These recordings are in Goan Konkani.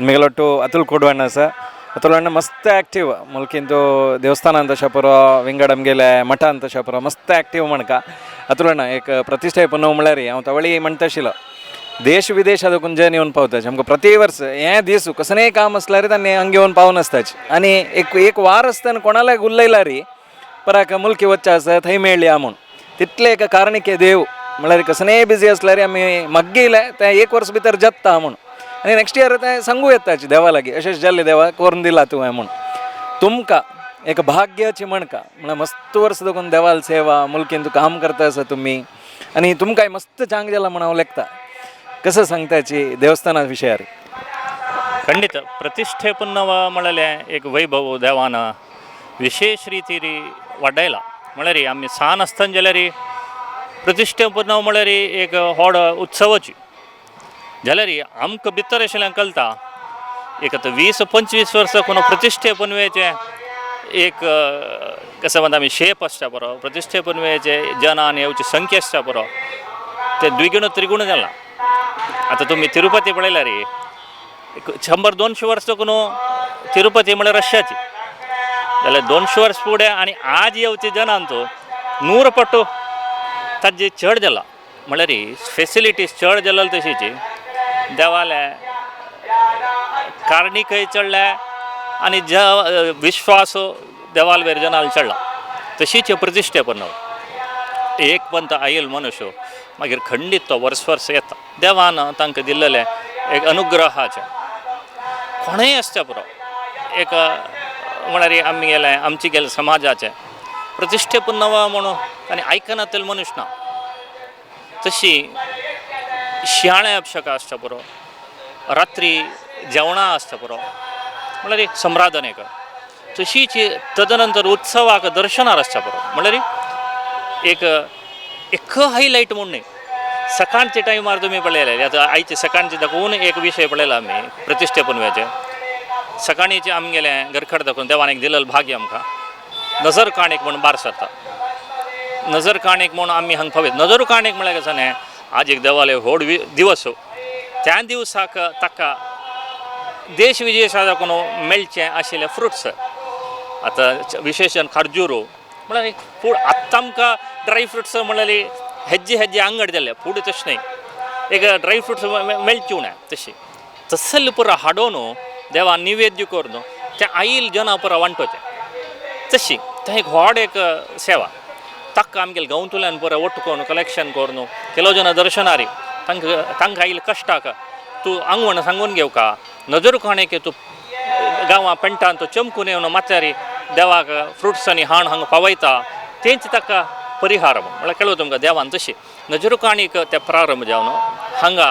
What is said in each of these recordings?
ಮಿಗಲೊಟ್ಟು ಅತುಲ್ ಕೋಡ್ವಣ್ಣ ಸರ್. ಅತುಲ್ ಅಣ್ಣ ಮಸ್ತ್ ಆ್ಯಕ್ಟಿವ್. ಮುಲ್ಕಿಂದು ದೇವಸ್ಥಾನ ಅಂತ ಶಾಪುರ, ವಿಂಗಡ ಅಮ್ಗೆಲೆ ಮಠ ಅಂತ ಶಾಪುರ ಮಸ್ತ್ ಆ್ಯಕ್ಟಿವ್ ಮಣಕ ಅತುಲ್ ಅಣ್ಣ. ಏಕ ಪ್ರತಿಷ್ಠೆ ಪುನಃ म्हळ्यार हांव तवळी म्हणटाशिलो, देश विदेश कुंजे येवन पावताचे आमकां प्रति वर्स हे दीस कसलेंय काम आसल्यार तांणी हांगा येवन पावन आसताचे. आनी एक एक वार आसतना कोणालाय उलयल्यार पराक मुलकी वच्चें आसा, थंय मेळया म्हूण. तितले एक कारणीक देव. म्हळ्यार कसलेंय बिजी आसल्यार आमी मागीले तें एक वर्स भितर जाता म्हूण आनी नेक्स्ट इयर तें सांगू येताची देवा लागीं, अशें जाल्लें देवा, करून दिला तुवें म्हूण. तुमकां एक भाग्याची म्हणका. म्हळ्यार मस्त वर्स दोगून देवाल सेवा मुलकीन काम करता आसा तुमी आनी तुमकांय मस्त चांग जाला म्हूण हांव लेखता. कसं सांगताची देवस्थाना विशयार? ಖಂಡಿತ, ಪ್ರತಿಷ್ಠೆ ಪುನ್ನವ म्हळ्यार एक वैभव देवान विशेष रितीरी वाडयला. म्हळ्यार आमी सान आसतना जाल्यार प्रतिश्ठे पुनव म्हळ्यार एक व्हड उत्सवाची. जाल्यार आमकां भितर आशिल्ल्यान कळटा, एक आतां 20-25 वर्सां कोण प्रतिश्ठे पुनवेचें एक कसं म्हणटा आमी शेप आसता बरो, प्रतिश्ठे पुनवेचे जनान येवची संख्या आसता बरो, ते द्विगुण त्रिगुण जाला. आतां तुमी तिरुपती पळयल्यार एक 100-200 वर्सां कोण तिरुपती म्हळ्यार रश्याची जाल्यार 200 वर्स फुडें आनी आज येवचे जनांचो 100 पट्टू ताजे चड जाला. म्हळ्यार फेसिलिटीज चड जाल्या, तशीची देवाले कारणीकय चडल्या आनी ज विश्वास देवाल वेर जनाल चडला. तशीच प्रतिश्ठे पण एक पंत आयल मनुष्य मागीर खंडीत तो वर्स वर्स येता. देवान तांकां दिल्लेलें एक अनुग्रहाचें. कोणूय आसता पुरो, एक म्हळ्यार आमी गेले आमचे गेले समाजाचें प्रतिश्ठे पुनव म्हणून आनी आयकनातले मनुष्य ना. तशी शियाळे अभिषेक आसता पुरो, रात्री जेवणां आसता पुरो, म्हळ्यार एक समराधन एक तशीच. तदनंतर उत्सवाक दर्शनार आसता पुरो. म्हळ्यार एक एक हायलायट म्हूण न्ही. सकाळच्या टायमार तुमी पळयले, आतां आयचे सकाळचे दाखोवन एक विशय पळयला आमी प्रतिश्ठे पुनवेचे. सकाळीचे आमगेले घरखड दाखोवन देवान एक दिलेलो भाग्य, आमकां नजर काणीक म्हूण बार सरता. नजर काणीक म्हूण आमी हांगा पावयत. नजर काणीक म्हळ्यार कशें न्ही, आज एक देवाले व्हड दिवस, त्या दिवसाक ताका देश विदेशा दाखोवन मेळचें आशिल्ले फ्रुट्स, आतां विशेषण खारजूर. म्हळ्यार फूड आत्तां आमकां ड्राय फ्रुट्स म्हणल्यार हेज्जे हेज्जे अंगड जाल्ले. फूड तशें न्हय, एक ड्राय फ्रुट्स मेळचे उणें. तशी तसले पुरा हाडून देवा निवेद्य करून ते आईल जना पुरा वांटोचें. तशी तें एक व्हड एक सेवा. ताका आमगेले गांवतल्यान पुरा ಒಟ್ಟು करून कलेक्शन करून ಕೆಲವು ಜನ दर्शनारी तांकां तांकां आयिल्ले कश्टाक तूं आंगवण सांगून घेवका. नजर काणेक तूं गांवां पेंटान तूं चमकून येवन माथ्यारी देवाक फ्रुट्स आनी हाण हांगा पावयता, तेंच ताका परिहार म्हूण. म्हळ्यार कळ्ळो तुमकां, देवान तशी नजर काणीक ते प्रारंभ जावन हांगा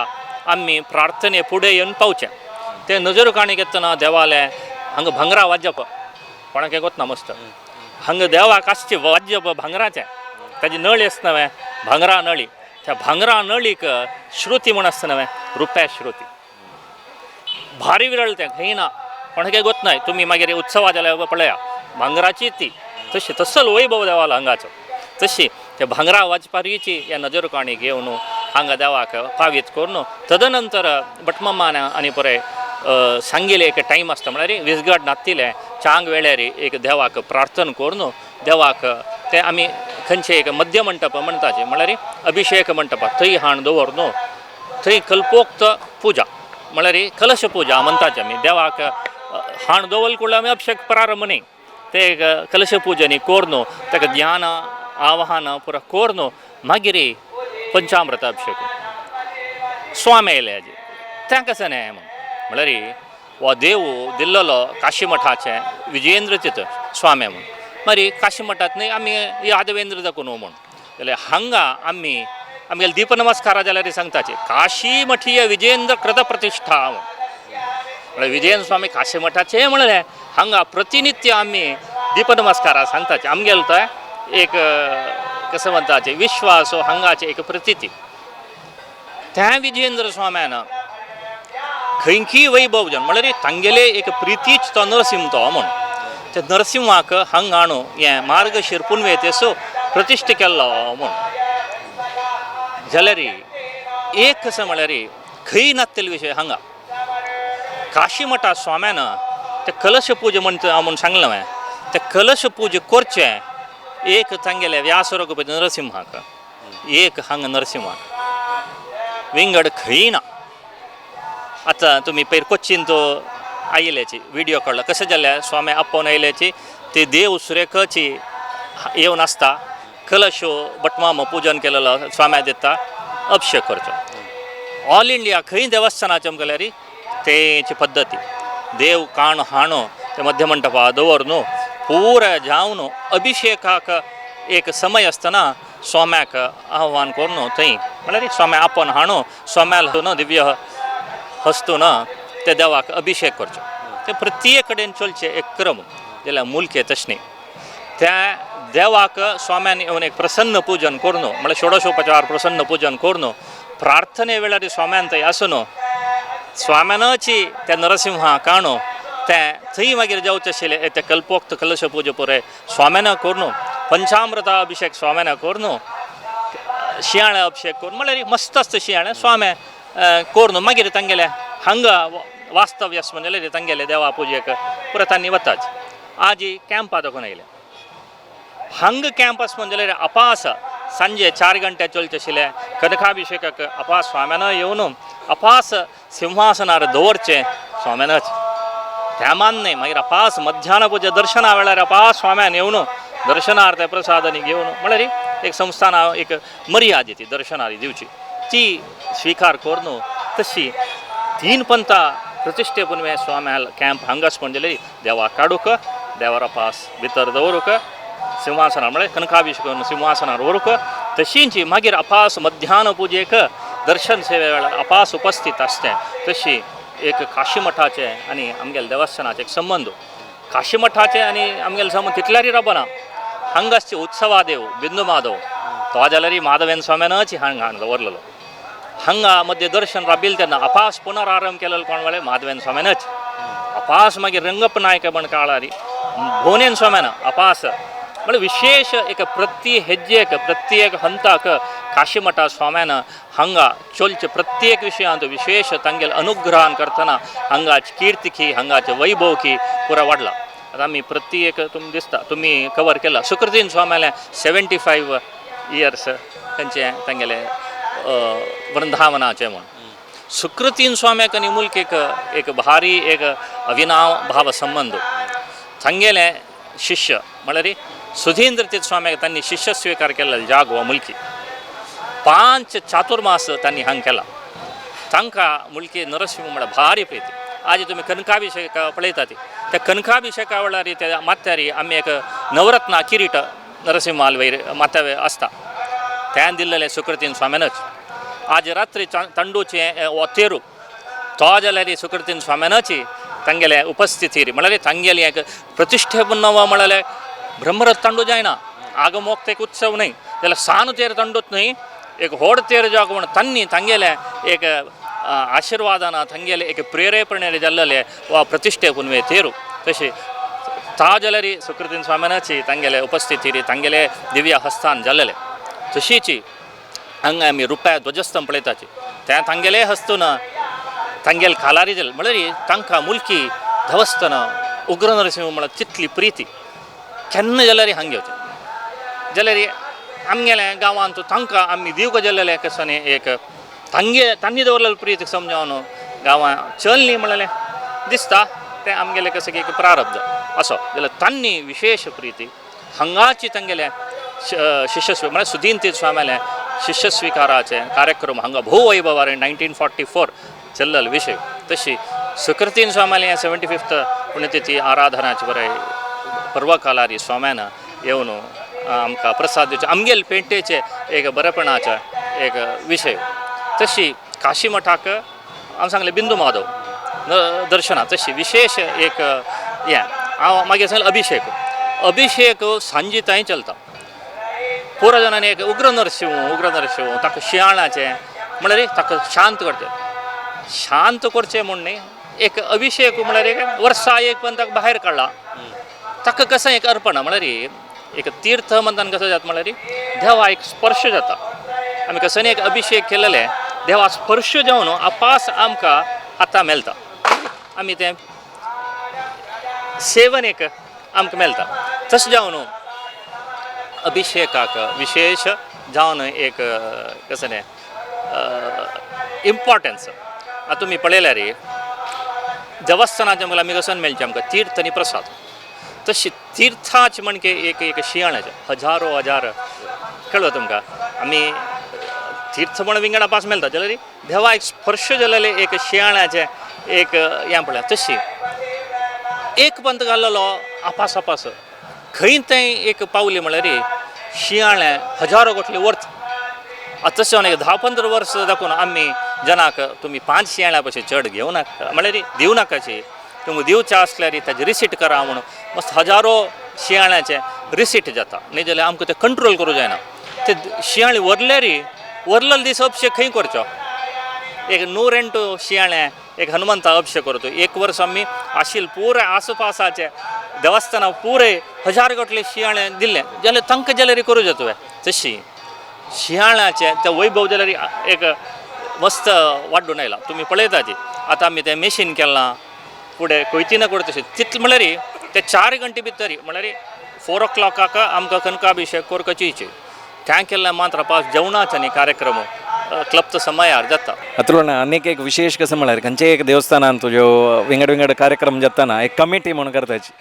आमी प्रार्थने फुडें येवन पावचें. ते नजर काणीक येतना देवालें हांगा भांगरा वाजप कोणाक गोतना मस्त. हांगा देवाक आसचें वाद्य भांगराचें, ताजी नळी आसता नवें, भांगरा नळी. त्या भांगरा नळीक श्रुती म्हूण आसता नवें, रुप्या श्रुती. भारी विरळ तें, खंय ना, कोणाकय गोत नाय. तुमी मागीर उत्सवा जाल्यार पळया, भांगराची ती तशी तसल वैभव देवालो हांगाचो. तशी ते भांगरा वाजपारीची ह्या नजर काणी घेवन हांगा देवाक पावीत करून तदनंतर भटमामान आनी पळय सांगिल्लें एक टायम आसता, म्हळ्यार विसगड नातिल्लें चांग वेळार एक देवाक प्रार्थना करून देवाक ते आमी खंयचे एक मध्य मंटप म्हणटाचे, म्हळ्यार अभिषेक मंटप, थंय हाण दवर थंय कल्पोक्त पुजा, म्हळ्यार कलश पुजा म्हणटाचे आमी. देवाक हाण दवरले कुडले आमी अभिषेक प्रारंभ न्ही, ते एक कलश पुजनी करून ताका ध्यान आवाहन पुरा करून मागीर पंचामृत अभिषेक. स्वामी येयले हाजे तें कशें न्हय म्हूण, म्हळ्यार हो देव दिल्लेलो काशी मठाचें विजयेंद्र तीर्थ स्वामी म्हूण. मागीर काशी मठांत न्हय, आमी यादवेंद्र दाखोवन म्हूण जाल्यार हांगा आमी आमगेले दीपनमस्कारा जाल्यार सांगताचे, काशी मठीय विजयेंद्र कृत प्रतिश्ठा म्हूण. म्हळ्यार विजयेंद्र स्वामी काशी मठाचे म्हणलें हांगा प्रतिनित्य आमी दीपनमस्कारा सांगताचे. आमगेलो तो एक कसं म्हणताचे विश्वास, हांगाचे एक प्रतिती. त्या विजयेंद्र स्वाम्यान खंयची वैभव जावन, म्हळ्यार तांगेले एक प्रितीच तो नरसिंह तो म्हूण, त्या नरसिंहाक हांगा हाणू हें मार्गशीर पुनवेतेसो प्रतिश्ठा केल्लो म्हूण. जाल्यार एक कसं म्हळ्यार खंय नात्तेले विशय हांगा काशी मठा स्वाम्यान ते कलश पूजा म्हणटा म्हूण सांगलें हांवें ते कलश पूजा करचें एक तांगेले व्यास रघुपती नरसिंहाक एक हांगा नरसिंहाक विंगड खंय ना. आतां तुमी पयर कोच्चीन तो आयिल्ल्याची व्हिडियो काडलो कशें जाल्यार स्वामी आपोवन आयिल्ल्याची ते देव सुरेखाची येवन आसता कलश भटमाम पुजन केलेलो स्वाम्या दिता अभिशेक करचो. ऑल इंडिया खंय देवस्थानाचे आमकां तेची पद्दती देव काण हाणो ते मध्यमंटपा दवर न्हू पुरा जावन अभिशेकाक एक समय आसतना स्वाम्याक आव्हान करून थंय म्हळ्यार स्वाम्या आपोवन हाणो स्वाम्याल न्हू दिव्य हस्तून ते देवाक अभिशेक करचो. ते प्रत्येक कडेन चलचे एक क्रम जाल्यार मुलके तशें न्ही त्या देवाक स्वाम्यान येवन एक प्रसन्न पुजन करून म्हळ्यार षोडशोपचार प्रसन्न पुजन करून प्रार्थने वेळार स्वाम्यान थंय आसून स्वाम्यानची त्या नरसिंहा काणो तें थंय मागीर जावचें आशिल्लें तें कल्पोक्त कलश पुजा पुराय स्वाम्यान करून पंचामृता अभिशेक स्वाम्यान करून शियाळे अभिशेक करून म्हळ्यार मस्त आसता शियाळे स्वामे करून मागीर तांगेले हांगा वास्तव्य आसा जाल्यार तांगेले देवा पुजेक पुरा तांणी वताच. आजी कॅम्पा दाखोवन आयले हांगा कॅम्प आसा म्हण जाल्यार अपास सांजे 4 घंटे चलचें आशिल्लें कनकाभिशेकाक अपास स्वाम्यान येवन अपास सिंहासनार दवरचें स्वाम्यानच त्या मान न्हय मागीर अपास मध्यान पुजा दर्शना वेळार अपास स्वाम्यान येवन दर्शनार्थ प्रसाद आनी घेवन म्हळ्यार एक संस्थान एक मर्याद ती दर्शनारी दिवची ती स्विकार करून तशी तीन पंथा प्रतिश्ठे पुनवे स्वाम्याल कॅम्प हांगाच म्हण जाल्यार देवा काडूंक देवार अपास भितर दवरूंक सिंहासनार म्हळ्यार कनकाभिशेक सिंहासनार व्हरूंक तशींची मागीर अपास मध्यान पुजेक दर्शन सेवे वेळार अपास उपस्थित आसचें. तशी एक काशी मठाचें आनी आमगेले देवस्थानाचें एक संबंद. काशी मठाचें आनी आमगेले संबंद तितल्यारय रावना. हांगा आसचे उत्सवादेव बिंदू माधव तो जाल्यार माधवेन स्वाम्यानच हांगा दवरलेलो. हांगा मध्य दर्शन राबिल तेन्ना अपास पुनरारंभ केलेलो कोण म्हळ्यार माधवेन स्वाम्यानच. अपास मागीर रंगप्प नायक म्हण काळारी भुवनेन स्वाम्यान अपास म्हळ्यार विशेष एक प्रति हेज्जेक प्रत्येक हंताक काशीमठा स्वाम्यान हांगा चोलचे प्रत्येक विशयांत विशेष तांगेले अनुग्रहान करतना हांगाची कीर्तिकी हांगाचे वैभवकी पुरा वाडला. आतां आमी प्रत्येक तुमी दिसता तुमी कवर केला सुकृतीन स्वाम्याले 75 इयर्स तांचे तांगेले वृंदावनाचे म्हूण. सुकृतीन स्वाम्याक आनी मुलकेक एक भारी एक अविनाव भाव संबंद. तांगेले शिष्य म्हळ्यार सुधींद्र तीर्थ स्वाम्याक तांणी शिष्य स्विकार केल्लो जागो मुलकी 5 चातुर्मास तांणी हांग केला. तांकां मुलकी नरसिंह म्हळ्यार भारी प्रिती. आज तुमी कनकाभिशेक पळयता ती त्या कनकाभिशेका वेळार त्या माथ्यार आमी एक नवरत्न किरीट नरसिंहाल वयर माथ्या आसता त्यान दिल्लेलें सुकृतीन स्वाम्यानच. आज रात्री तांडूचें हो तेरू तो जाल्यार सुकृतीन स्वाम्यानच तांगेले उपस्थितीर म्हळ्यार तांगेली एक प्रतिश्ठे पुनव म्हळ्यार ब्रह्मरथ तांडू जायना आगमोक्त एक उत्सव न्हय जाल्यार सान तेर तांडूच न्हय एक व्हड तेर जावंक म्हण तांणी तांगेले एक आशिर्वादान तांगेले एक प्रेरेपणे जाल्लेले वा प्रतिश्ठे पुनवे तेरू तशें ता जाल्यार सुकृतीन स्वाम्यानच तांगेले उपस्थितीर तांगेले दिव्य हस्तान जाल्लेले. तशीच हांगा आमी रुप्या ध्वजस्तंभ पळयताची त्या तांगेले हस्तून तांगेले खालारी जाले म्हळ्यार तांकां मुलकी देवस्थान उग्र नरसिंह म्हळ्यार तितली प्रिती केन्ना जाल्यार हांगा येवचें जाल्यार आमगेल्या गांवांत तांकां आमी दिवंक जाल्लेलें कशें एक तांगे तांणी दवरलेले प्रीत समजावन गांवां चल न्ही म्हणलें दिसता तें आमगेलें कशें की एक प्रारब्ध असो जाल्यार तांणी विशेष प्रिती हांगाची तांगेले शिष्य म्हळ्यार सुदीन तीर्थ स्वाम्याले शिष्य स्विकाराचे कार्यक्रम हांगा भोव वैभवार 1944 चल्लल विशय. तशी सुकृतीन स्वाम्याले 75th पुण्यतिथी आराधनाचे बरें पर्वकालारी स्वाम्यान येवन आमकां प्रसाद दिवचे आमगेले पेंटेचे एक बरेपणाचे एक विशय. तशी काशी मठाक हांव सांगलें बिंदू माधव दर्शना तशी विशेष एक हें हांव मागीर सांगलें अभिशेक अभिशेक सांजे थंय चलता. पुरा जाणांनी एक उग्र नरसिंह उग्र नरसिंह ताका शियाळाचें म्हळ्यार ताका शांत करचें शांत करचें म्हूण न्ही एक अभिशेक म्हळ्यार एक वर्सा एक पण ताका भायर काडला ताका कसं एक अर्पण म्हळ्यार एक तीर्थ म्हणटान कसं जाता म्हळ्यार देवा एक स्पर्श जाता. आमी कसं एक अभिशेक केलेले देवा स्पर्श जावन अपास आमकां आतां मेळटा. आमी तें सेवन एक आमकां मेळटा. तशें जावन अभिशेकाक विशेश जावन एक कसलें तें इम्पोर्टन्स. आतां तुमी पळयल्यार देवस्थानाचें म्हणल्यार आमी कसन मेळचें आमकां तीर्थ आनी प्रसाद. तशी तीर्थाचे म्हणके एक एक शियाळाचें हजारो हजार कळ्ळो तुमकां आमी तीर्थ म्हण विंगडा पास मेळटा जाल्यार देवा एक स्पर्श जालेलें एक शियाळाचें एक हें पळय. तशी एक पंत घाल्लो आपास आपास खंय थंय एक पावली म्हळ्यार शियाळें हजारो गोटली वर्थ. आतां तशें एक 10-15 वर्स दाखोवन आमी जनाक तुमी 5 शियाळ्या पयशे चड घेवं नाका म्हळ्यार दिवं नाकाची तुमकां दिवचें आसल्यार ताजें रिसीट करा म्हणून मस्त हजारो शियाळ्याचें रिसीट जाता. न्ही जाल्यार आमकां तें कंट्रोल करूं जायना. ते शियाळे वरल्यार वरलेलो दीस अभिशेक खंय करचो? एक 108 शियाळें एक हनुमंता अभिशेक करतो. एक वर्स आमी आशिल पुराय आसपासाचे देवस्थानां पुराय हजार गोटले शियाळे दिल्लें जाल्यार तांकां जाल्यार करूं जाता तुवें. तशी शियाळ्याचें तें वैभव जाल्यार एक मस्त वाडून आयलां. तुमी पळयता ती आतां आमी तें मेशीन केलां फुडें कोयती ना करता तशें तितलें म्हळ्यार ते 4 घंटे भितर म्हळ्यार 4 o'clock आमकां कनकाभिशेक करपाची तें केल्लें मात्र पास जेवणाचो न्ही कार्यक्रम क्लबचो समयार जाता. अतुल अनेक एक विशेष कसं म्हळ्यार खंयचे एक देवस्थानान तुज्यो विंगड विंगड कार्यक्रम जाताना एक कमिटी म्हणून करताची.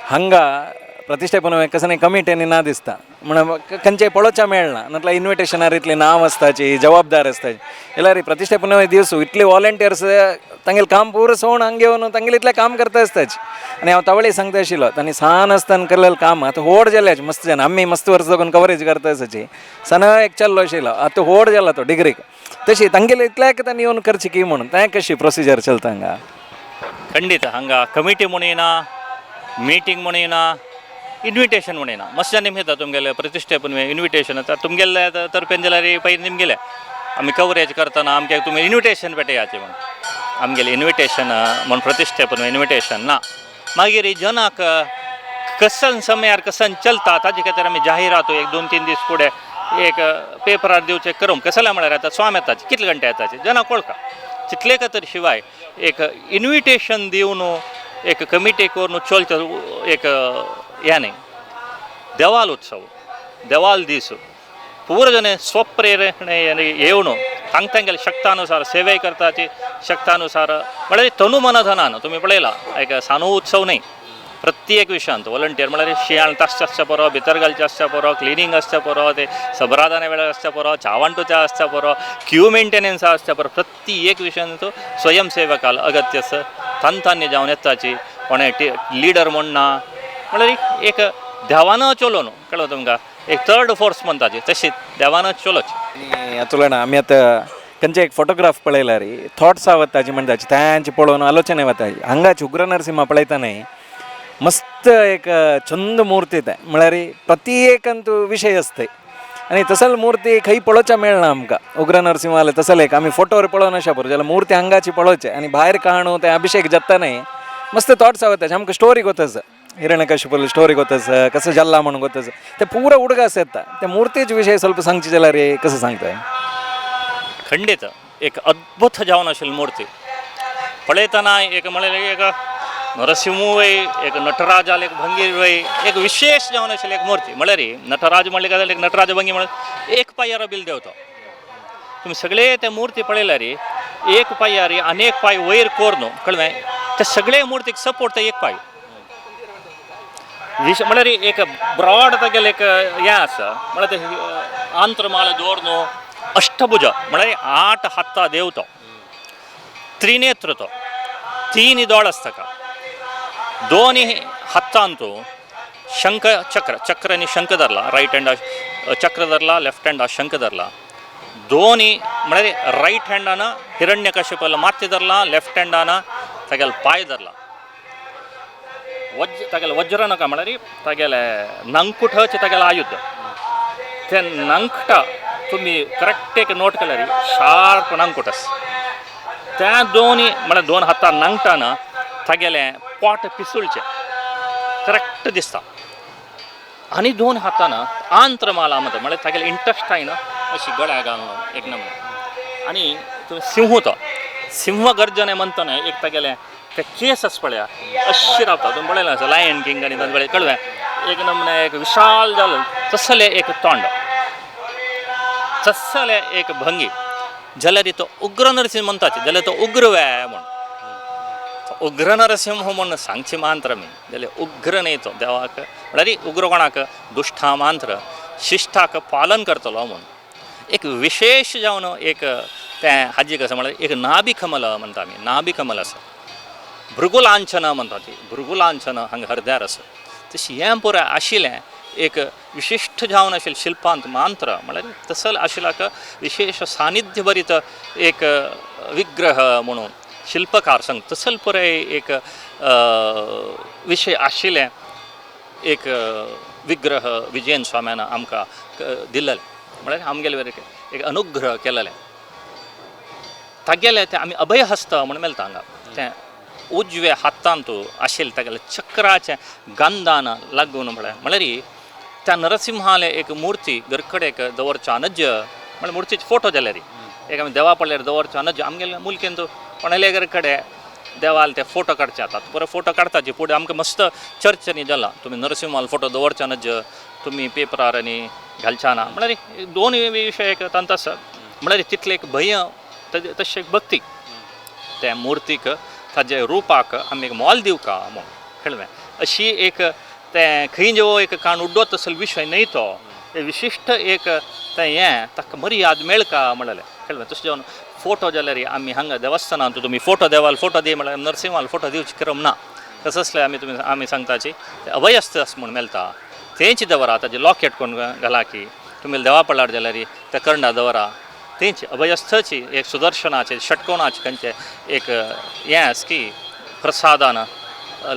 हांगा प्रतिष्ठे पुनवेक कसं कमिटी आनी ना दिसता म्हण खंयचे पळोवच्या मेळना म्हटल्यार इन्विटेशनार इतली नांव आसताची जबाबदार आसताची जाल्यार प्रतिष्ठे पुनवे दिवस इतले वॉलंटियर्स तांगेलें काम पुरो सोण हांगा येवन तांगेलें इतलें काम करता आसताची. आनी हांव तवळी सांगता आशिल्लो तांणी सान आसतना केल्लें काम आतां व्हड जाल्याच मस्त जाण आमी मस्त वर्स साकून कवरेज करता आसाची सान एक चल्लो आशिल्लो आतां व्हड जाला तो डिग्रीक. तशी तांगेलें इतल्याक तांणी येवन करची की म्हणून तें कशी प्रोसिजर चलता हांगा? खंडीत हांगा कमिटी म्हणून येना, मिटींग म्हणून येना, इन्विटेशन म्हणून येना. मस्त निम येता तुमगेले प्रतिष्ठे पुनवे इन्विटेशन येता तुमगेले तर्फेन जाल्यार पयलीं निमगेले आमी कवरेज करतना आमगे तुमी इन्विटेशन पेटयाचे म्हणून आमगेलें इन्विटेशन म्हण प्रतिष्ठे पुनवे इन्विटेशन ना. मागीर जनाक कसन समयार कसन चलता ताजे खातीर आमी जाहिरात एक 2-3 दीस फुडें एक पेपरार दिवचें करूंक कसलें म्हळ्यार आतां स्वाम येताचे कितले घंटे येताचे जनाक वळखा तितले खातीर शिवाय एक इन्विटेशन दिवन एक कमिटी करून चलचो एक हें न्ही. देवाल उत्सव देवाल दीस पूरा स्वप्रेरणे येवन तांक तांगेले शक्तानुसार सेवे करताची शक्तानुसार म्हळ्यार तनु मनधनान तुमी पळयला एक सानो उत्सव न्ही. प्रत्येक विशयांत वॉलंटियर म्हळ्यार शियाळ तासचें आसचें पुरो, भितर घालचें आसचें पुरो, क्लिनींग आसचें पुरो, ते सबरादाना वेळार आसचें पुरो, चावांटूचें आसचें पुरो, क्यू मेंटेनन्स आसचें पुरो, प्रत्येक विशयांत स्वयंसेवकाल अगत्य आसा तांतांनी जावन येताची कोणें लिडर म्हण ना म्हळ्यार एक देवान चलो न्हू कळ्ळो तुमकां एक थर्ड फोर्स म्हणटाची तशी देवान चलोची. आनी अतुल आमी आतां खंयचे एक फोटोग्राफ पळयल्यार थॉट्स वताची म्हणटाची तांचे पळोवन आलोचना वताची. हांगाची उग्र नरसिंहा पळयता न्ही मस्त एक चंद मूर्ती ते म्हळ्यार प्रत्येकांतू विशय आसता आनी तसल मूर्ती खंय पळोवच्या मेळना आमकां. उग्र नरसिंह जाल्यार तसले एक आमी फोटोर पळोवन अशें पुरो जाल्यार मूर्ती हांगाची पळोवचे आनी भायर काणू ते अभिशेक जाता न्ही मस्त थॉट्स वताचे आमकां स्टोरी गोत आसा हिरण्यकशिपूल स्टोरी गोत आसा कसं जल्ला म्हणून गोत आसा ते पुरो उडगास येता. ते मूर्तीचे विशय ಸ್ವಲ್ಪ सांगचे जाल्यार कसं सांगता? खंडीत एक अद्भुत जावन आशिल्ली मूर्ती पळयतना एक म्हळ्यार एक नरसिंहूय एक नटराजाल एक भंगी एक विशेष जावन आशिल्ली एक मूर्ती. म्हळ्यार नटराज म्हणले काय एक नटराज भंगी म्हळ्यार एक पांयार बिल देवतो. तुमी सगळे ते मूर्ती पळयल्यार एक पांयार आनी एक पांय वयर कोर न्हू कळ्ळें ते सगळे मूर्तीक सपोर्ट ते एक पांय विश म्हळ्यार एक ब्रॉड तागेलें एक हें आसा म्हळ्यार ते आंत्रमाल दवर न्हू अष्टभुज म्हळ्यार 8 हाता देव तो, त्रिनेत्र तो, 3 दोळ आसता ताका, 2 हातांतू शंख चक्र, चक्र आनी शंख धरला, रायट हँड चक्र धरला, लेफ्ट हँड शंख धरला, दोनी म्हळ्यार रायट हँडान हिरण्यकश्यपाला माथें धरला, लेफ्ट हँडान तागेलो पांय धरला, वज्र तागेलें वज्र नाका म्हळ्यार तागेलें नंकुठचें तागेलें आयुध तें नंकटा तुमी करेक्ट एक नोट केल्यार शार्प नंकुट आसा त्या दोनी म्हळ्यार 2 हातान नंकटान तागेलें पोट पिसुळचें करेक्ट दिसता आनी 2 हातान आंत्रमाला म्हणटा म्हळ्यार तागेलें इंटस्टायन अशी गळ्या घालून एक नमुना आनी सिंह तो सिंह गर्जने म्हणतना एक तागेलें ते केस आसा पळया अशी रावता तुमी पळयलें आसा लायन किंग आनी तांचे पळय कळ्ळें एक नमुने एक विशाल जालो तसलें एक तोंड तसलें एक भंगी जाल्यार तो उग्र नरसिंह म्हणटाचे जाल्यार तो उग्र वे म्हूण उग्र नरसिंह म्हूण सांगचे मांत्र आमी जाल्यार उग्र न्ही तो देवाक म्हळ्यार उग्र कोणाक दुश्टा मांत्र शिश्टाक पालन करतलो म्हूण एक विशेश जावन एक तें हाजी कसं म्हळ्यार एक नाभिकमल म्हणटा आमी नाभिकमल आसा भृगुलांछन म्हणटा ती भृगुलांछन हांगा हरद्यार आसा तशें हें पुराय आशिल्लें एक विशिश्ट जावन आशिल्लें शिल्पांत मांत्र म्हळ्यार तसल आशिल्ल्याक विशेश सानिध्य भरीत एक विग्रह म्हणून शिल्पकार सांग तसल पुराय एक विशय आशिल्लें एक विग्रह विजयन स्वाम्यान आमकां दिल्लें म्हळ्यार आमगेले एक अनुग्रह केलेलें तागेलें तें आमी अभयहस्त म्हूण मेळटा हांगा तें उजव्या हातांत आशिल्लें तागेलें चक्राचें गंधान लागून म्हळ्यार म्हळ्यार त्या नरसिंहाले एक मुर्ती घरकडेक दवरच्या अनज्य म्हळ्यार मुर्तीचे फोटो जाल्यार एक आमी देवा पडल्यार दवरच्या अनज्य आमगेले मुलकेन कोणाले घरकडे देवाल ते फोटो काडचे आतां बरे फोटो काडटाचे फुडें आमकां मस्त चर्चनी जाला तुमी नरसिंहाल फोटो दवरच्या नज्य तुमी पेपरार आनी घालच्या ना म्हळ्यार दोन विशय एक तांत आसा म्हळ्यार तितलें एक भंय तशें एक भक्ती त्या मुर्तीक ताजे रुपाक आमी एक मोल दिवका म्हूण कळ्ळें अशी एक तें खंय जेवो एक काण उड्डो तसलो विशय न्हय तो विशिश्ट एक तें हें ताका मर्याद मेळका म्हणलें कळ्ळें तशें जावन फोटो जाल्यार आमी हांगा देवस्थानांत तुमी फोटो देवाल फोटो दी म्हळ्यार नरसिंहाल फोटो दिवची क्रम ना तसो आसल्यार आमी तुमी आमी सांगताची ते अभयस्त आसा म्हूण मेळटा तेंच दवरा ताजें लॉकेट कोण घाला की तुमी देवा पडल्यार जाल्यार ते करंडा दवरा तेंच अभयस्थची एक सुदर्शनाचे षटकोणाचे खंयचे एक हें आसा की प्रसादान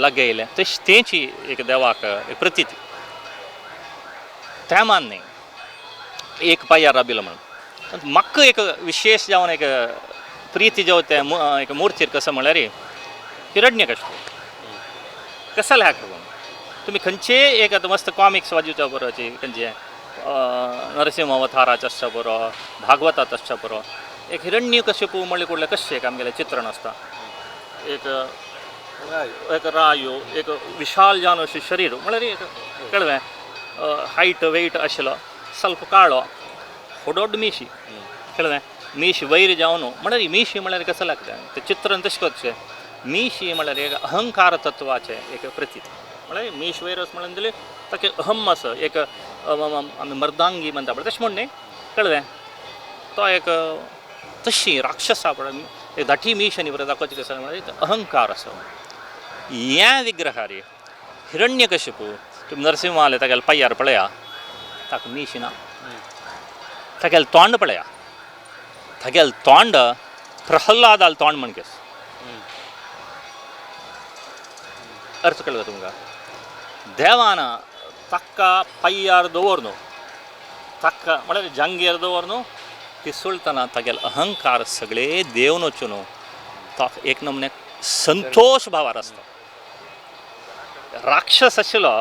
लगयलें तशें तेंची एक देवाक एक प्रतिती त्या मान न्ही एक पांयार राबिलो म्हणून म्हाका एक विशेश जावन एक प्रिती जावन ते एक मुर्तीर कसो म्हळ्यार हिरण्यकश्यप कसो ह्या करून तुमी खंयचेय एक आतां मस्त कॉमिक्स वाजोवच्या बरोची खंयचे नरसिंह अवताराचे आसच्या बरो भागवतात आसच्या बरो एक हिरण्यकश्यपू म्हणलें कुडलें कशें एक आमगेलें चित्रण आसता एक एक रायो एक विशाल जावन अशें शरीर म्हळ्यार एक कळ्ळें हायट वेट आशिल्लो ಸ್ವಲ್ಪ काळो होडोड मिशी कळ्ळें मिशी वयर जावन म्हळ्यार मिशी म्हळ्यार कसं लागता तें चित्रण तशें करचें मिशी म्हळ्यार एक अहंकार तत्वाचें एक प्रतीक म्हळ्यार मीश वयर वच म्हणून जाल्यार ताका अहम आसा एक आमी मर्दांगी म्हणटा पळय तशें म्हण न्ही कळ्ळें तो एक तशी राक्षसा पळय एक धाटी मीश आनी बरें दाखोवचें कसं म्हळ्यार अहंकार आसा ह्या विग्रहार हिरण्यकश्यपू तुमी नरसिंह आले तागेले पांयार पळया ताका मीश ना तागेलें तोंड पळया तागेलें तोंड प्रहलादाल तोंड म्हण केस अर्थ कळ्ळो तुमकां देवान ताका पांयार दवर न्हू ताका म्हळ्यार जांगेर दवर न्हू तिसुळटना तागेलो अहंकार सगळे देवन वचून न्हू तो एक नमुने संतोश भावार आसता राक्षस आशिल्लो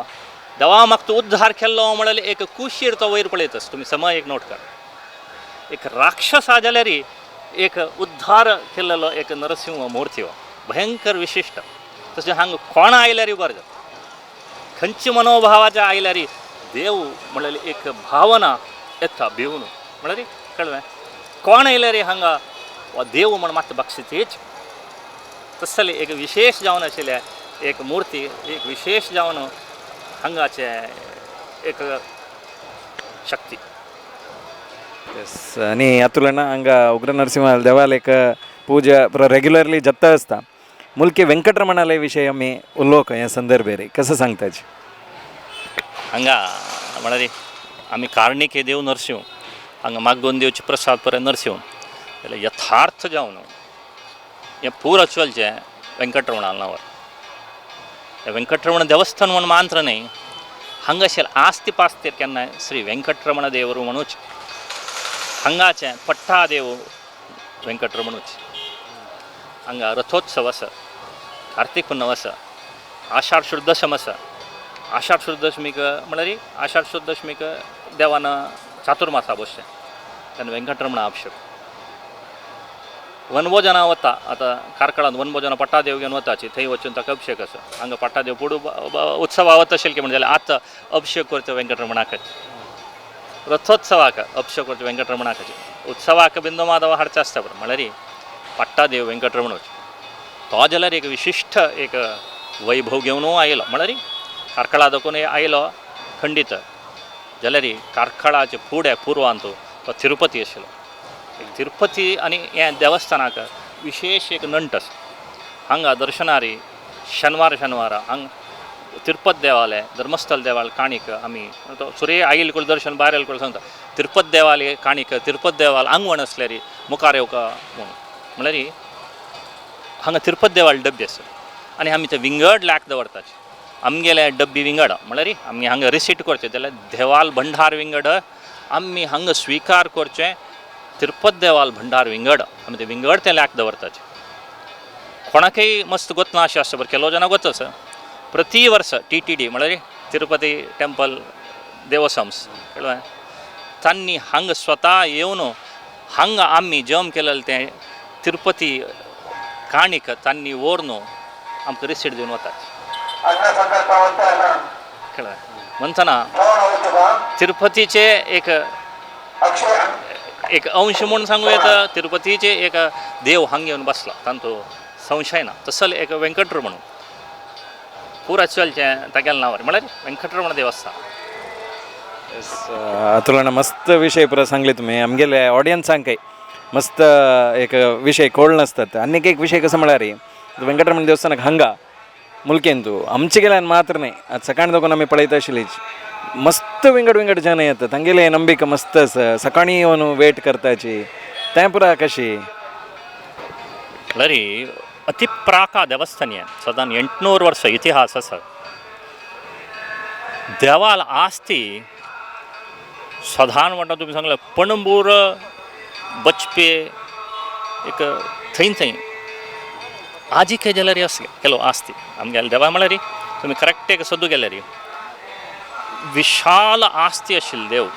देवा म्हाका तूं उद्धार केल्लो म्हणल्यार एक कुशीर तो वयर पळयत आसा तुमी समय एक नोट कर एक राक्षस आसा जाल्यार एक उद्धार केल्लो एक नरसिंह मूर्ती हो भयंकर विशिश्ट तशें हांगा कोण आयल्यार बरें जाता खंयच्या मनोभावाचे आयल्यार देव म्हणल्यार एक भावना येता भिवन म्हणल्यार कळ्ळें कोण आयल्यार हांगा वा देव म्हण मात बक्षीस तसले एक विशेश जावन आशिल्लें एक मूर्ती एक विशेश जावन हांगाचें एक शक्ती. एस आनी अतुलಣ್ಣ हांगा उग्र नरसिंह देवालयक पूजा पुरो रेग्युलरली जाता आसता मुलकी वेंकटरमणाले विशय आमी उलोवंक ह्या संदर्भेर कसं सांगताची? हांगा म्हळ्यार आमी कार्णिके देव नरसिंह हांगा मागोवन दिवचे प्रसाद पर्यंत नरसिंह जाल्यार यथार्थ जावन हें पूर चलचें वेंकटरमणा नांवार हें वेंकटरमण देवस्थान म्हूण मात्र न्हय हांगाशें आस्ती पास्तीर केन्नाय श्री वेंकटरमण देवर म्हणूच हांगाचें पट्टादेव वेंकटरमणूच हांगा रथोत्सव आसा कार्तीक पुनव आसा आषाढ शुद्ध दशम आसा आषाढ शुद्ध दशमीक म्हळ्यार आषाढ शुद्ध दशमीक देवान चातुर्मासा बसचें तेन्ना वेंकटरमण अभिषेक वनभोजना वता. आतां कार्कळांत वनभोजना पट्टादेव घेवन वताची, थंय वचून ताका अभिशेक आसा. हांगा पट्टादेव पुडू उत्सवा वता अशें की म्हणलें जाल्यार आतां अभिशेक करता वेंकटरमणाक, रथोत्सवाक अभिशेक करता वेंकटरमणाकाचे, उत्सवाक बिंदू माधव हाडचें आसता बरो. म्हणल्यार पट्टादेव वेंकटरमण तो जाल्यार एक विशिश्ट एक वैभव घेवन आयलो. म्हणल्यार कार्कळा दाखोवन आयलो खंडीत जाल्यार कार्कळाचे फुडें पुर्वांत तो तिरुपती आशिल्लो. एक तिरुपती आनी हें देवस्थानाक विशेश एक नंट आसा. हांगा दर्शनारी शेनवार शेनवारा हांगा तिरुपत देवालय धर्मस्थल देवालय काणीक आमी तो सुर्य आयल कडेन दर्शन भायर आयल कडेन सांगता तिरुपत देवालय काणीक तिरुपत देवाल आंगवण आसल्यार मुखार येवका म्हणून. म्हणल्यार हांगा तिरुपत देवाल डब्बी आसा आनी आमी ते विंगड लाक दवरताचे. आमगेले डब्बी विंगड म्हणल्यार आमी हांगा रिसीट करचें जाल्यार देवाल भंडार विंगड, आमी हांगा स्विकार करचें तिरुपत देवाल भंडार विंगड, आमी ते विंगड ते लाक दवरताचे. कोणाकय मस्त गोतना अशें आसता बरें, केलो जाणां गोत आसा. प्रति वर्स टी टी डी म्हणल्यार तिरुपती टेंपल देवस्वम्स कळ्ळें, तांणी हांगा स्वता येवन हांगा आमी जम केलेलें तें तिरुपती काणीक तांणी व्हरून आमकां रिसीट दिवन वतात. कळ्ळें म्हणटना तिरुपतीचे एक एक अंश म्हूण सांगू येता, तिरुपतीचे एक देव हांगा येवन बसला तांचो संशय ना. तसो एक वेंकटरमण पुरा चलचें तागेल्या नांवार म्हळ्यार वेंकटरमण देवस्थान. अतुल मस्त विशय पुरा सांगले तुमी आमगेले ऑडियन्सांकय मस्त एक विशय कोळ नासतात. आनीक एक विशय कसो म्हळ्यार वेंकटरमण देवस्थानाक हांगा मुलकेंतू आमचे गेल्यान मात्र न्हय, आतां सकाळीं दाखोवन आमी पळयता आशिल्लीच मस्त विंगड विंगड जन येता, तांगेले नंबिका मस्त आसा, सकाळीं येवन वेट करताची तें पुरा कशी. म्हळ्यार अति प्राका देवस्थान हें सादारण 800 वर्सां इतिहास आसा. देवाल आस्ती सदान म्हणटा तुमी सांगलें पणंबूर बचपे एक थंय थंय आजी खंय जाल्यार आस केलो आस्ती आमगेले देवा म्हळ्यार तुमी करेक्ट एक सोदू गेल्यार विशाल आस्ती आशिल्लें देव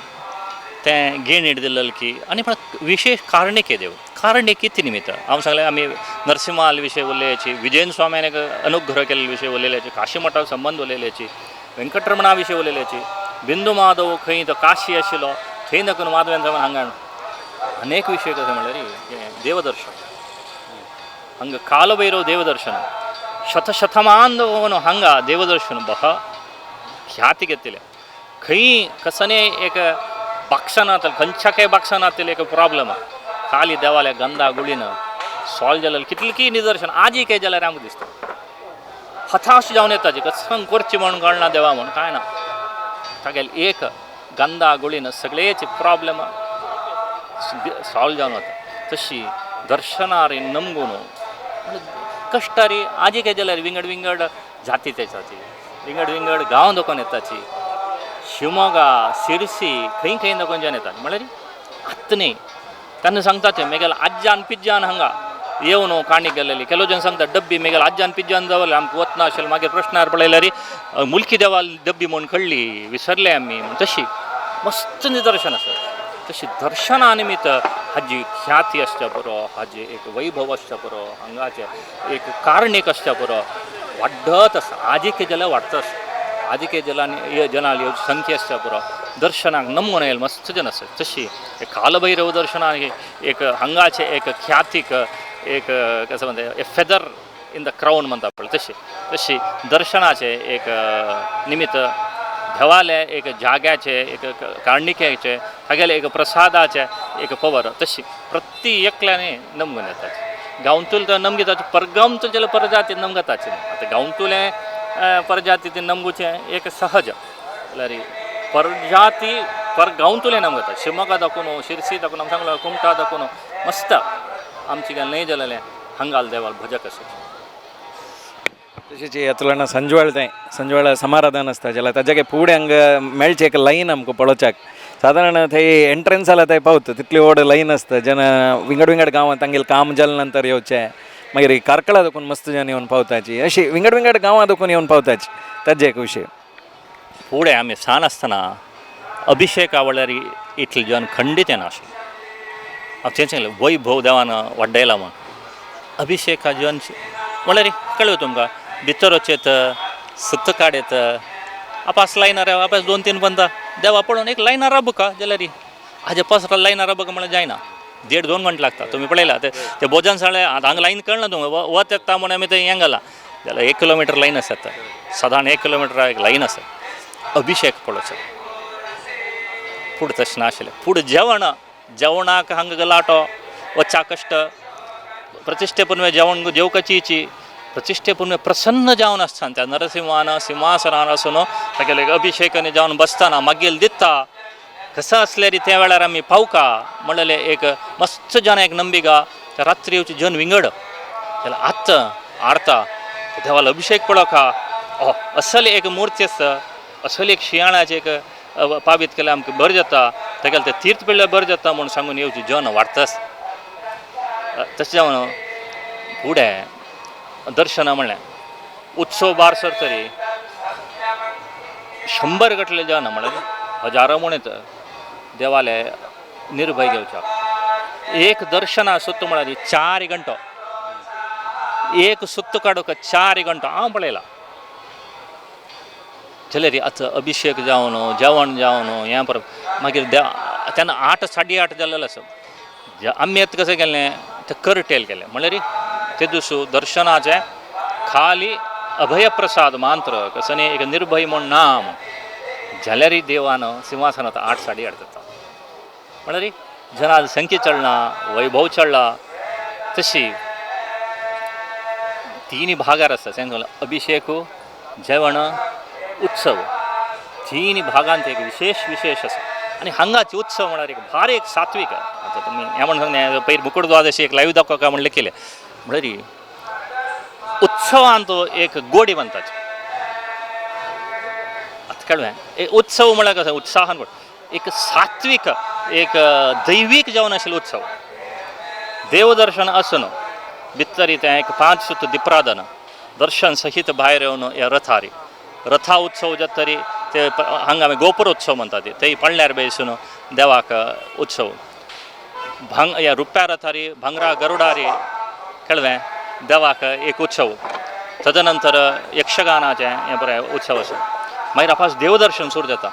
तें गेणीट दिल्लें की आनी पण विशेश कारणीक देव कारणीक कितें निमित्त हांव सांगलें आमी नरसिंहाल विशय उलयल्याची, विजयन स्वाम्यान एक अनुग्रह केल्ले विशय उलयल्याची, काशी मठा संबंद उलयल्याची, वेंकटरमणा विशय उलयल्याची, बिंदू माधव खंय तो काशी आशिल्लो थंय नकून माधवेन स्वामी हांगा अनेक विशय कशें म्हणल्यार देवदर्शन हांगा कालभैरव देवदर्शन शतशतमान हांगा देवदर्शन बह ख्याती घेतले. खंय कसने एक बाक्सां नातलें खंयच्या काय बाक्सां नातलें एक प्रॉब्लम खाली देवाल्या गंधा गुळीन सॉल्व जालें कितलें निदर्शन आजी काय जाल्यार आमकां दिसता हताश जावन येता कसं करची म्हूण कळना देवा म्हूण कांय ना तागेले एक गंधा गुळीन सगळेच प्रॉब्लम सॉल्व जावन वता. तशी दर्शनारी नमगून कश्टारी आजी काय जाल्यार विंगड विंगड जाती तेच्याची विंगड विंगड गांव दाखोवन येताची, शिवमोगा सिरसी खंय खंय दाखोवन जेवन येतात. म्हणल्यार आतां न्ही तेन्ना सांगता ते मेगेल आज्जान पिज्जान हांगा येवन काणी गेलेली केलो जन सांगता डब्बी मेगेल आज्जान पिज्जान जावले आमकां वतना आशिल्लें मागीर प्रश्नार पळयल्यार मुलकी देवाल डब्बी म्हूण कळ्ळी विसरले आमी. तशी मस्त निदर्शन आसा. तशी दर्शना निमित्त हाजी ख्याती आसच्या पुरो, हाजी एक वैभव आसच्या पुरो, हांगाचें एक कारणीक आसच्या पुरो वाडत आसा. आजी के जाल्यार वाडत आसा, आजी के जलांनी जनाली संख्या आसच्या पुरो दर्शनाक नमून येयल मस्त जन आसा. तशी कालभैरव दर्शनाक एक हांगाचें एक ख्यातीक एक कसं म्हणटा a feather in the crown म्हणटा पळय तशी तशी दर्शनाचें एक निमित्त देवाले एक जाग्याचे एक कारणिकेचे तागेले एक प्रसादाचे एक पवर तशी प्रति एकल्याने नमगून येताचे. गांवतुले तर नमगेताचे परगांवतुले जाल्यार परजाती नमगताचे आतां गांवतुले परजाती ते नमगुचें एक सहज म्हणल्यार परजाती पर गांवतुले नमगता. शिमोगा दाखोवन शिरसी दाखोवन आमी सांगलो कुमटा दाखोवन मस्त आमची गेले न्हय जालेलें हांगाल देवाल भजक आसा. तशेंच अतुल संजवेळ तें संजवेळ समाराधन आसता जाल्यार ताज्या फुडें हांगा मेळचें एक लायन आमकां पळोवच्याक सादारण थंय एंट्रन्स जाल्यार थंय पावता तितली व्हड लायन आसता जेन्ना विंगड विंगड गांवांत तांगेलें काम जालें नंतर येवचें, मागीर कार्कळा दाखोवन मस्त जन येवन पावताची, अशी विंगड विंगड गांवां दाखोवन येवन पावताची ताजें एक विशय. फुडें आमी सान आसतना अभिशेका वळ्यार इतले जन खंडीत येना आशिल्ले. हांव तें सांगलें वैभव देवान वाडयला म्हूण. अभिशेका जन म्हणल्यार कळ्ळें तुमकां भितर वचेत सत्त काडयत आपास लायनार आपास 2-3 पंता देवा पळोवन एक लायनार राबका जाल्यार हाजे पास लायनार राबका म्हणल्यार जायना, 1.5-2 घंटे लागता. तुमी पळयला ते ते भोजन साळे आतां हांगा लायन कळना तुमकां वत येता म्हूण आमी थंय हें घाला जाल्यार 1 किलोमिटर लायन आसा सादारण 1 किलोमिटर एक लायन आसा. अभिशेक पळोवचो पूण तशें नाशिल्लें. पूण जेवण जेवणाक हांगा गलाटो वच्चा कश्ट प्रतिश्ठे पुनवे जेवण जेवकाची प्रतिश्ठे पुनवे प्रसन्न जावन आसता त्या नरसिंहान सिंहासनान आसून तागेले अभिशेकान जावन बसतना मागीर दिता कसो आसल्यार त्या वेळार आमी पावका म्हणलें एक मस्त जन एक नंबिका रात्री येवची जन विंगड जाल्यार आतां आरता देवालो अभिशेक पळोवका ओ असली एक मूर्ती आसता असली एक शियाळाचें एक पावीत केल्यार आमकां बरें जाता तागेलें तें तीर्थ पडल्यार बरें जाता म्हूण सांगून येवची जन वाडटाच. तशें जावन फुडें दर्शना म्हणलें उत्सव बार सर तरी 100 गटले जन म्हणल्यार हजारो म्हण येता देवाले निर्भय घेवच्याक. एक दर्शना सुत्त म्हळ्यार 4 घंटो एक सुत्त काडूंक 4 घंटो हांव पळयला. जाल्यार आतां अभिशेक जावन जेवण जावन हें परत मागीर तेन्ना 8 8:30 जाल्लें आसा. आमी आतां कशें केलें तें करटेल केलें म्हणल्यार ते दिसूं दर्शनाचें खाली अभयप्रसाद मंत्र कसो न्ही एक निर्भय म्हूण नाम जाल्यार देवान सिंहासनांत 8 8:30 जाता म्हणल्यार जनां संख्या चडला वैभव चडला. तशी 3 भागार आसता अभिशेक जेवण उत्सव 3 भागांत एक विशेष विशेष आसा. आनी हांगाचे उत्सव म्हळ्यार एक भारी एक सात्वीक. आतां तुमी हें म्हण सांगलें पयर मुकुट द्वादशी एक लायव्ह दाखोवका काय म्हणलें केलें म्हणल्यार उत्सवांत एक गोडी बांदताची. आतां कळ्ळें उत्सव म्हळ्यार कसो उत्साहान एक सात्वीक एक दैवीक जावन आशिल्लो उत्सव. देवदर्शन आसून भितर तें एक 5 सुत दिपराधन दर्शन सहित भायर येवन ह्या रथारी रथा उत्सव जाता तरी ते हांगा आमी गोपुरोत्सव म्हणटा ते पळण्यार बेसून देवाक उत्सव भांग ह्या रुप्या रथारी भांगरा गरुडारी कळ्ळें देवाक एक उत्सव. तदनंतर यक्षगानाचें हें बरें उत्सव आसा. मागीर आपास देवदर्शन सुरू जाता.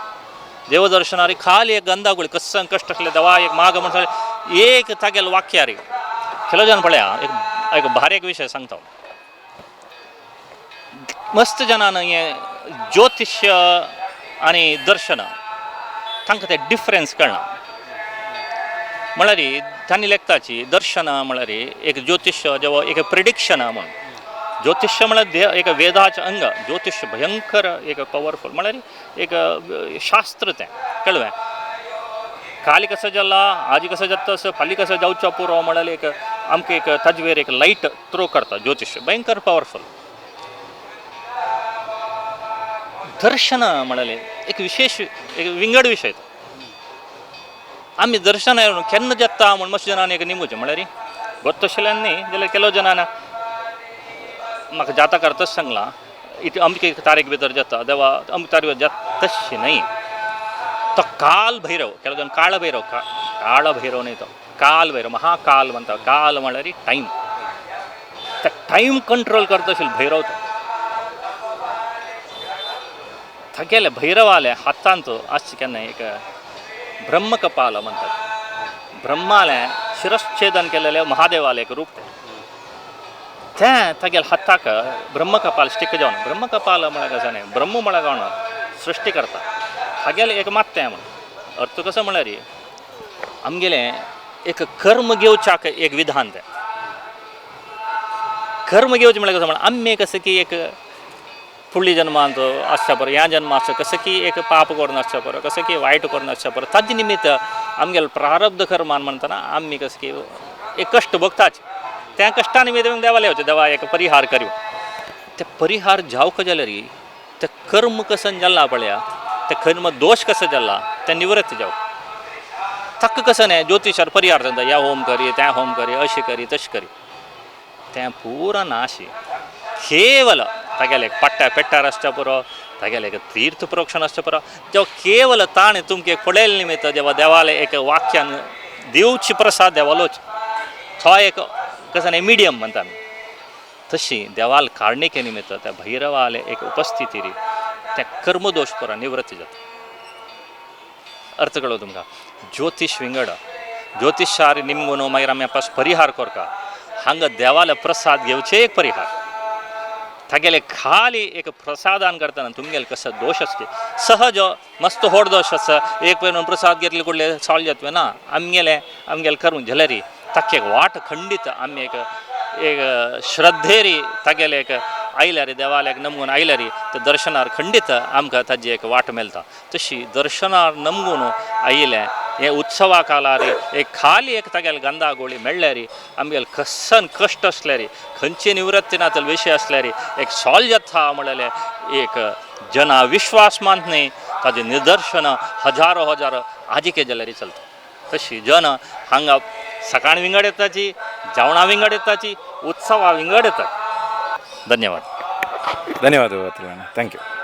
देवदर्शनारी खाली एक गंधागुळी कस कश्ट आसले देवा एक माग म्हण एक तागेलो वाक्यारी खेलो जन पळया एक एक भारी एक विशय सांगता. मस्त जनान हें ज्योतिश्य आनी दर्शन तांकां तें डिफरन्स कळना. म्हणल्यार तांणी लेखताची दर्शन म्हणल्यार एक ज्योतिश्य जेवा एक प्रिडिक्शन म्हूण. ज्योतिश्य म्हणल्यार एक वेदाचें अंग. ज्योतिश्य भयंकर एक पवरफूल म्हणल्यार एक शास्त्र तें कळ्ळें. काल कसो जाला आज कसो जाता तसो फाल्यां कसो जावचो पुरो म्हणल्यार एक आमकां एक ताजेर एक लायट थ्रो करता ज्योतिश्य भयंकर पवरफूल. दर्शन म्हणलें एक विशेष एक विंगड विशय. आमी दर्शन केन्ना जाता म्हूण मस्त जनान एक निमूचें म्हणल्यार गोत्तशिल्यान न्ही जाल्यार केलो जनान म्हाका जाता करताच सांगलां it अमके तारीख भितर जाता देवा अमके तारीख जाता तशें न्हय. तो काल भैरव केलो जण काळ भैरव काळ भैरव न्हय तो काल भैरव महाकाल म्हणटा. काल म्हणल्यार टायम ते टायम कंट्रोल करता आशिल्लो भैरव तो तागेले भैरवाले हातांत आसचें केन्ना एक ब्रह्मकपाल म्हणटात. ब्रह्मालें शिरच्छेदन केलेलें महादेवालें एक रूप तें तागेले हाताक ब्रह्मकपाल स्टीक जावन ब्रह्मकपाल म्हळ्यार कशें न्हय ब्रह्म म्हळ्यार कोण सृश्टी करता तागेलें एक मात्तें म्हूण अर्थ कसो म्हळ्यार आमगेलें एक कर्म घेवच्याक एक विधान तें कर्म घेवचें म्हळ्यार कसो म्हळ्यार आमी कसं की एक फुडल्या जन्मांत आसच्या बरो ह्या जन्मा आसचें कसं की एक पाप करून आसच्या बरो कसं की वायट करून आसच्या बरो ताजे निमित्त आमगेले प्रारब्ध कर्मान म्हणटना आमी कसं की एक कश्ट भोगताच त्या कश्टा निमित्त देवाले वचें देवा एक परिहार करूं ते परिहार जावंक जाल्यार ते कर्म कसं जाला पळया ते कर्म दोश कसो जाला ते निवृत्त जावं ताका कसं न्हय ज्योतिशार परिहार सांगता ह्या होम करी त्या होम करी अशें करी तशें करी तें पुरा नाशी केवल तागेले पट्ट्या पेट्टार आसच्या पुरो तागेले एक तीर्थ प्रोक्षण आसचें पुरो जेव्हा केवल ताणें तुमकां एक पळयलें निमित्त जेव्हा देवाले एक वाक्यान दिवची प्रसाद देवालोच तो एक कसं न्ही मिडियम म्हणता आमी तशी देवाल कारणिके निमित्त त्या भैरवाले एक उपस्थिती री त्या कर्मदोश पुरा निवृत्ती जाता. अर्थ कळ्ळो तुमकां? ज्योतिश विंगड, ज्योतिशार निमगून मागीर आमी आपस परिहार करता. हांगा देवाले प्रसाद घेवचे एक परिहार तागेले खाली एक प्रसादान करतना तुमगेले कसो दोश आसचे सहज मस्त होड दोश आसा एक पयलो प्रसाद घेतले कुडले सॉल्व जातले ना. आमगेले आमगेले करूं जाल्यार ताका एक वाट खंडीत आमी एक एक श्रद्धेरी तागेले एक आयल्यार देवालयाक नमगून आयल्यार ते दर्शनार खंडीत आमकां ताजी एक वाट मेळटा. तशी दर्शनार नमगून आयिल्लें हे उत्सवा काळार एक खाली एक तागेले गंधा गोळी मेळ्ळ्यार आमगेले कसन कश्ट आसल्यार खंयची निवृत्ती ना तर विशय आसल्यार एक सॉल्व जाता म्हणलें एक जना विश्वास मानत न्ही. ताजें निदर्शन हजारो हजारो आजिके जाल्यार चलता. तशी जन हांगा सकाळ विंगड येताची, जेवणां विंगड येताची, उत्सवा विंगड येतात. धन्यवाद. धन्यवाद अतुल अण्णा, thank you.